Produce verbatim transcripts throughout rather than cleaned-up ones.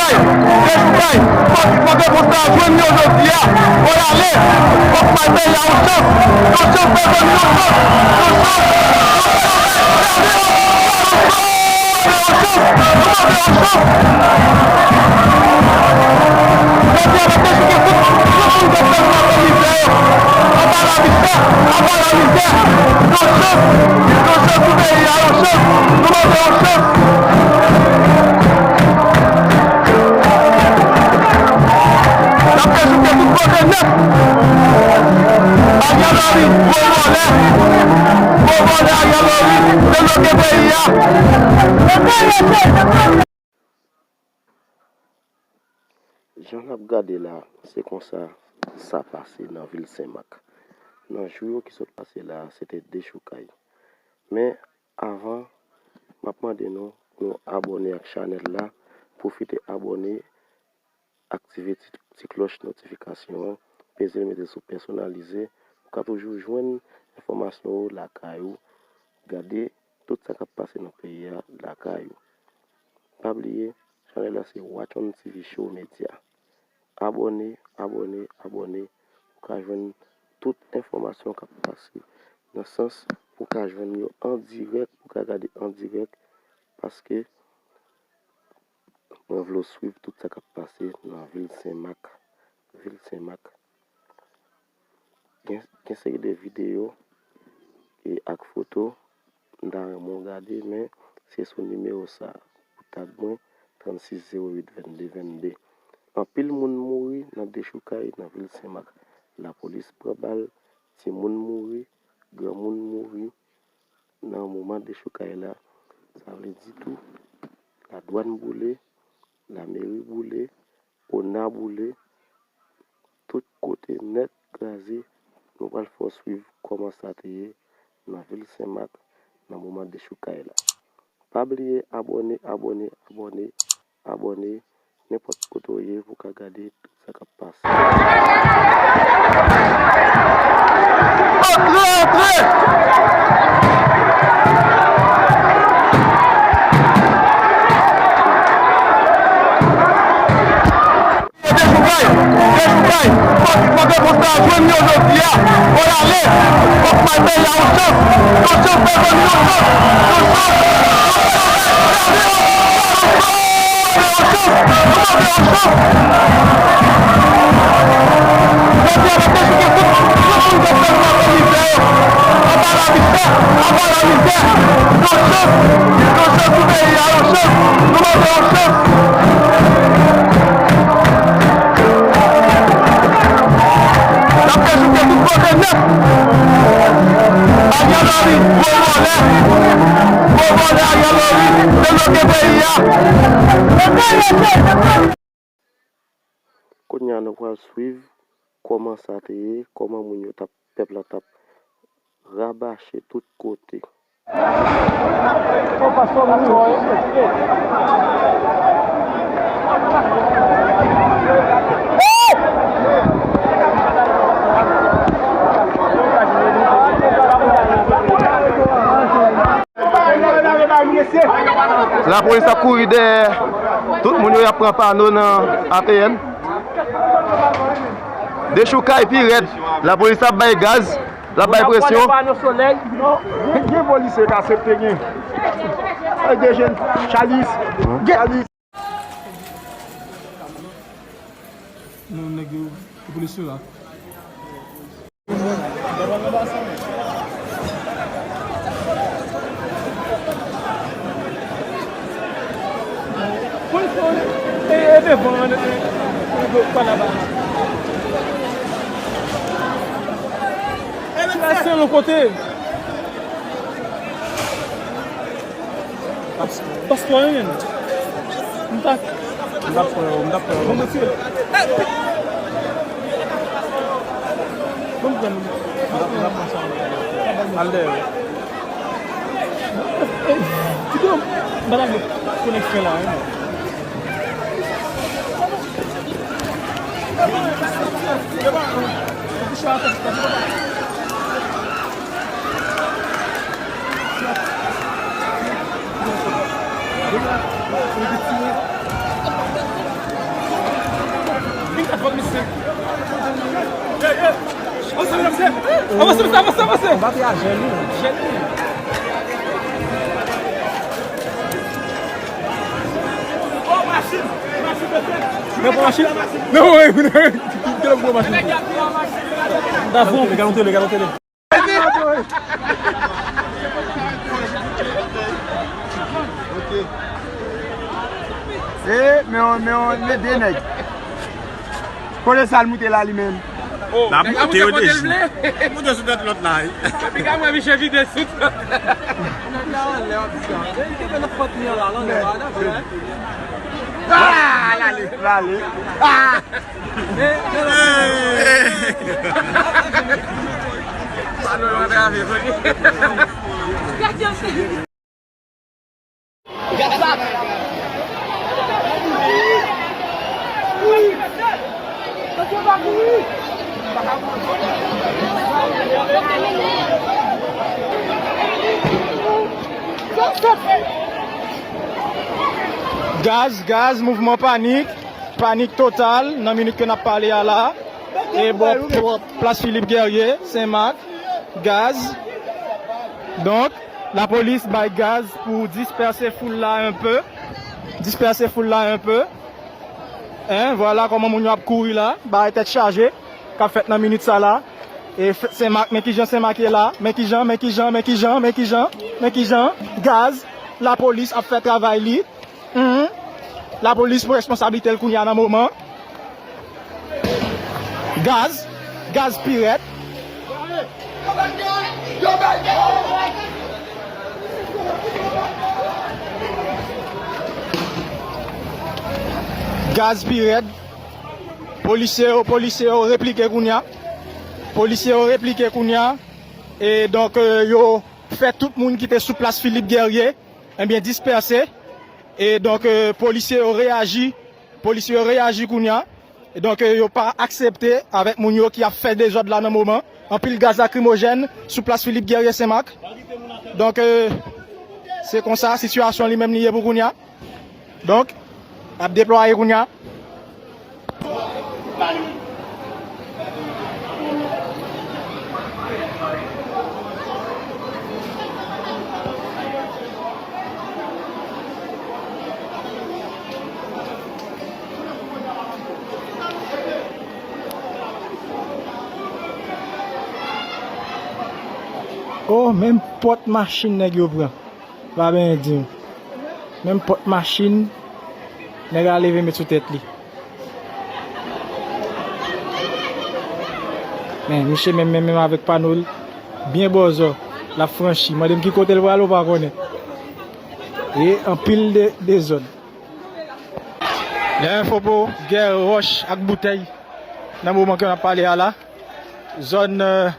Dechoukay, fòk, fòk repons la jwenn yo jodi a. Fò y ale, fòk bay peyi a yon chans. Yon chans, mezanmi, yon chans. Yon chans. Yon chans. Yon chans. Jodi a, n ap dechouke tout, tout moun k ap fè nou anba mizè yo. Anba lamizè, anba lamizè. Yon chans, yon chans pou peyi a, yon chans. Nou mande yon chans. N ap dechouke tout kote nèt. Ariel Henry, gwo vòlè. Gwo vòlè Ariel Henry, debloke peyi a. Jan n ap gade la, se konsa sa pase nan vil Senmak. Nan jou yo ki sot pase la, se te dechoukay. Men, avan, m ap mande nou pou nou abòne ak chanèl la, pwofite abòne, aktive ti, ti klòch notifikasyon an, peze l, mete l sou pèsonalize, ou ka toujou jwenn enfòmasyon yo lakay ou, gade tout sa k ap pase nan peyi a lakay ou. Pa bliye, chanèl la se Watch on T V Show Media. Abòne, abòne, abòne. Ou ka jwenn tout enfòmasyon k ap pase. Nan sans, ou ka jwenn yo an dirèk, ou ka gade an dirèk, paske mwen vle w swiv tout sa k ap pase nan vil Senmak. Vil Senmak. Gen, gen seri de videyo e ak foto m ta renmen w gade, men se sou nimewo sa a. Ou tag mwen, trannsis zewo uit vennde vennde. Anpil moun mouri nan dechoukay nan vil Senmak. Lapolis pran bal, timoun mouri, granmoun mouri nan moman dechoukay la. Sa vle di tou, ladwàn boule, lameri boule, ona boule, tout kote nèt kraze. Nou pral fè w swiv kòman sa te ye nan vil Senmak nan moman dechoukay la. Pa bliye abòne, abòne, abòne, abòne, nenpòt kote w ye pou w ka gade tout sa k ap pase. Antre, antre! Dechoukay, dechoukay, fòk, fòk repons la jwenn yo jodi a. Fò y ale, fòk bay peyi a yon chans. Yon chans, mezanmi, yon chans. Yon chans. Yon chans. Yon chans. Jodi a, n ap dechouke tout, tout moun k ap fè nou anba mizè yo. Anba lamizè, anba lamizè. Yon chans, yon chans pou peyi a, yon chans. Nou mande yon chans. N ap dechouke tout kote nèt. Ariel Henry, gwo vòlè. Gwo vòlè Ariel Henry, debloke peyi a. Kounye a, nou pral swiv kòman sa te ye, kòman moun yo t ap, pèp la t ap rabache tout kote. Lapolis ap kouri dèyè tout moun yo, y ap pran pano nan A P N. Dechoukay pi rèd. Lapolis ap bay gaz, l ap bay presyon. Gen, gen polisye k aksepte gen. Ay, de jèn Chalis. Chalis. Non, nèg yo, polis yo la. Polis yo, e, e devan, e, e, e, pa laba. Sila se yon kote. Pas, pas kwa yon menm. M ta, m ta pran, m ta pran. Bon, mesye. Bon, m pran. M ta pran sa. Al dèyè. Ti dom, m pa ta vle konnen k fè la, wi. Avanse, mesye, avanse, avanse. Mbappe a jèn li menm. Jèn li. Oh, machin. Machin, mesye. Men pran machin. Non, wi, wi, wi. Kèl pran machin. Davon, gade yon tele, gade yon tele. Ok. E, men on, men on, men de nèg. Kote sa l moute la li menm? N ap monte yo deja. Monte sou tèt lòt la wi. Epi ka mwen miche vide sou tèt. Nèg la anlè w ap di sa. Li te nan pant li an la, l anlè w a dakò. Ah, l ale. L ale. Ah. Gaz, gaz, mouvman panik. Panik total nan minit ke n ap pale a la. E bò, bò Plas Philippe Guerrier, Senmak, gaz. Donk, lapolis bay gaz pou dispèse foul la enpe. Dispèse foul la enpe. Hein, vwala kòman moun yo ap kouri la, bay tèt chaje, k ap fèt nan minit sa la. E Senmak, men kijan Senmak ye la, men kijan, men kijan, men kijan, men kijan, men kijan, gaz, lapolis ap fè travay li. Lapolis pran responsablite l kounye a nan moman. Gaz, gaz pi rèd. Gaz pi rèd. Polisye yo, polisye yo replike kounye a. Polisye yo replike kounye a. E donk, euh, yo fè tout moun ki te sou plas Philippe Guerrier, ebyen, dispèse. E donk, euh, polisye yo reyaji. Polisye yo reyaji kounye a. E donk, euh, yo pa aksepte avèk moun yo ki ap fè dezòd la nan moman. Anpil gaz lakrimojèn sou plas Philippe Guerrier Senmak. Donk, euh, se konsa sitiyasyon li menm li ye pou kounye a. Donk, ap deplwaye kounye a. Oh, menm pòt machin nèg yo pran. Pa benyen di m. Menm pòt machin, nèg la leve met sou tèt li. Men, misye menm, menm, menm avèk pano l, byen bòzò, l ap franchi. Mande m ki kote l pral, ou pa konnen. E anpil de, dezòd. Lè enfo pou gè wòch ak boutèy nan moman ke n ap pale a la. Zòn, euh,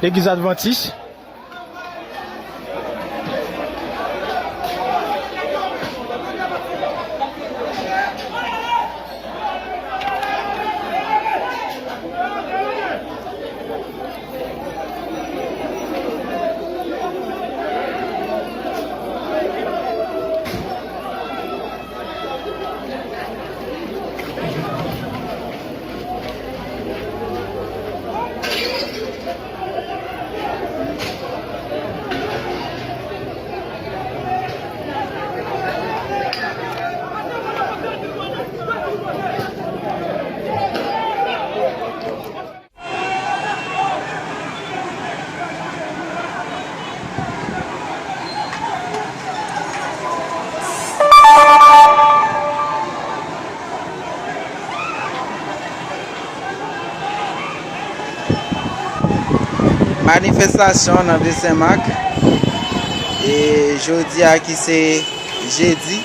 legliz Advantis. Manifestasyon nan vil Senmak. E jodi a ki se jedi,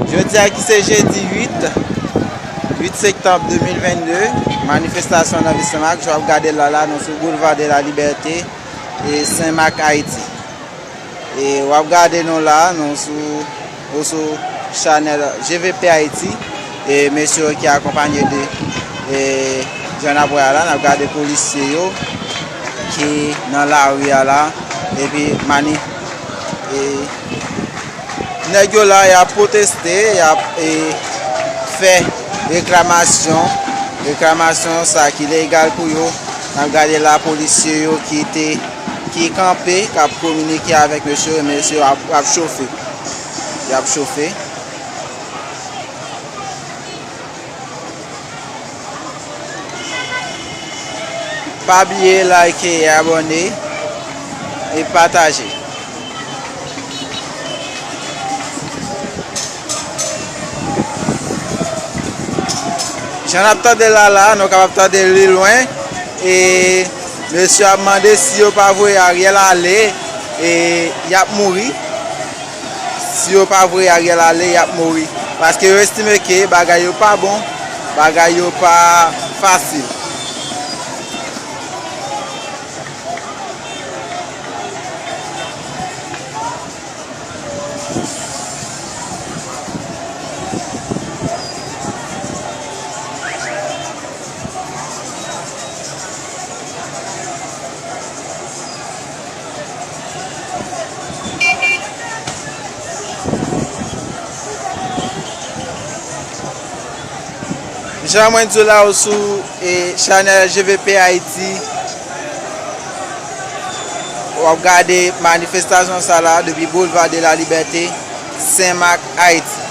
jodi a ki se jedi uit, uit septanm de mil venn de, manifestasyon nan vil Senmak, jan w ap gade l la, la, nou sou Boulevard de la Liberté, e Senmak, Ayiti. E w ap gade nou la, nou sou, nou sou chanèl G V P Ayiti. E mesye yo ki akonpanye de, e, jan n ap wè a la, n ap gade polisye yo ki nan lari a la, epi mani-, e, nèg yo la, y ap pwoteste, y ap, e, fè reklamasyon, reklamasyon sa ki legal pou yo. N ap gade la, polisye yo ki te, ki kanpe, k ap kominike avèk mesye yo, mesye yo ap, ap chofe. Y ap chofe. Pa bliye like, abòne e pataje. Jan n ap tande l la, la, nou kapab tande li lwen. E mesye ap mande si yo pa voye Ariel ale, e y ap mouri. Si yo pa voye Ariel ale, y ap mouri. Paske yo estime ke bagay yo pa bon, bagay yo pa fasil. Jan mwen di w la, ou sou, e, chanèl G V P Haïti. W ap gade manifestasyon sa la depi Boulevard de la Liberté, Senmak, Ayiti.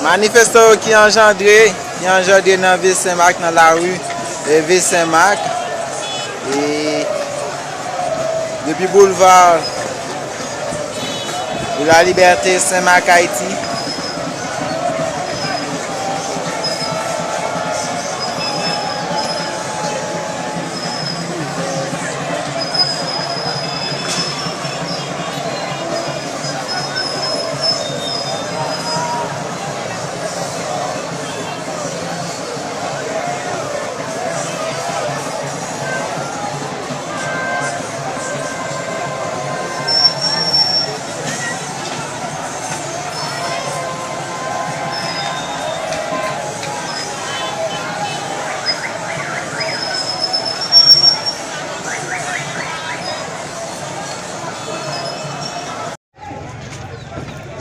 Manifestan yo ki anjandre, ki anjandre nan vil Senmak, nan lari, e, vil Senmak. E, depi boulva de la Libète, Senmak, Ayiti.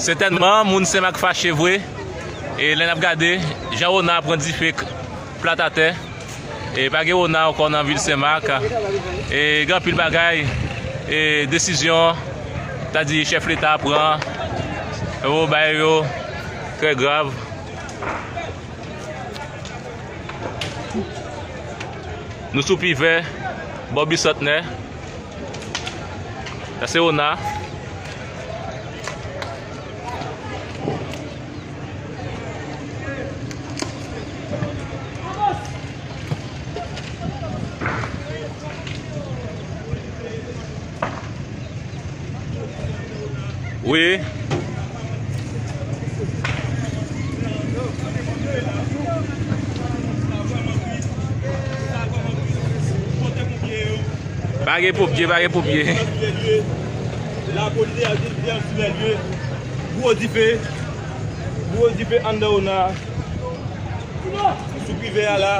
Sètènman, moun Senmak fache vre. E lè n ap gade, jan Wona pran dife k-, plat atè. E pa gen Wona ankò nan vil Senmak. E gen anpil bagay, e desizyon, ta di chèf Leta pran, yo bay yo trè grav. Nou sou Pivè, bò Bisantnè. Sa se Wona. Wi. Pa gen ponpye, pa gen ponpye. Lapolis dèyè, dèyè sou lè lye. Gwo dife. Gwo dife anndan Ona. Sou Privè a la.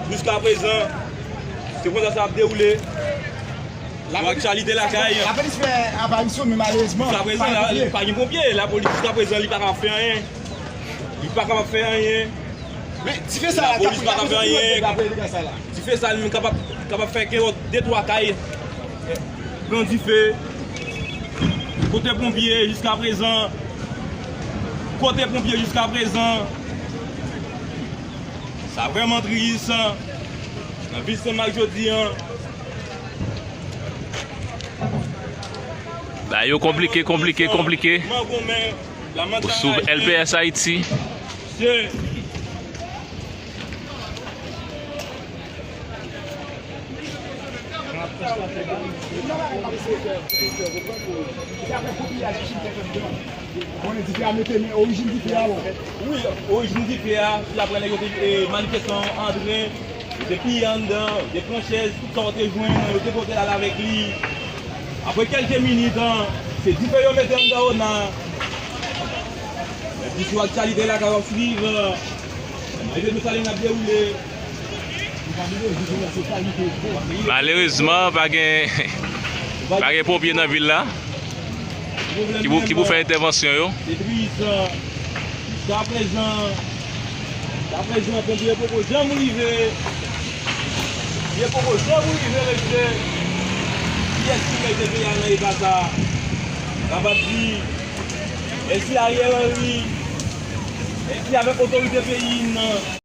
Jiskaprezan, se konsa sa ap dewoule. Yon aktyalite lakay. Lapolis fè aparisyon, men malerezman, jiskaprezan, pa gen la, ponpye. Pa gen ponpye. Lapolis, jiskaprezan, li pa kapab fè anyen. Li pa kapab fè anyen. Men dife sa a, lapolis pa ka fè anyen. Dife sa a, li kapab, kapab fè ke de twa kay pran dife. Kote ponpye jiskaprezan? Kote ponpye jiskaprezan? Sa vrèman tris. Nan vil Senmak jodi an. Bagay yo konplike, konplike, konplike. Ou sou L P S Haïti. Konnen dife a mete, men orijin dife a bon. Wi, orijin dife a, se apre nèg yo te, e, manifestan an antre, yo te piye anndan, yo te pran chèz, tout sa yo te jwenn, yo te pote l al avèk li. Apre kèlke minit, an, se dife yo mete anndan Ona. Epi sou aktyalite la k ap swiv, malgre tout sa li ap dewoule. Malerezman, pa gen, pa gen ponpye nan vil la ki pou, ki pou fè entèvansyon yo. Se tris. Jiskaprezan, jiskaprezan, ponpye poko janm rive. Ponpye poko janm rive, mesye. Kiyès ki mete peyi a nan eta sa? N ap di, mèsi Ariel Henry. Mèsi avèk otorite peyi n nan.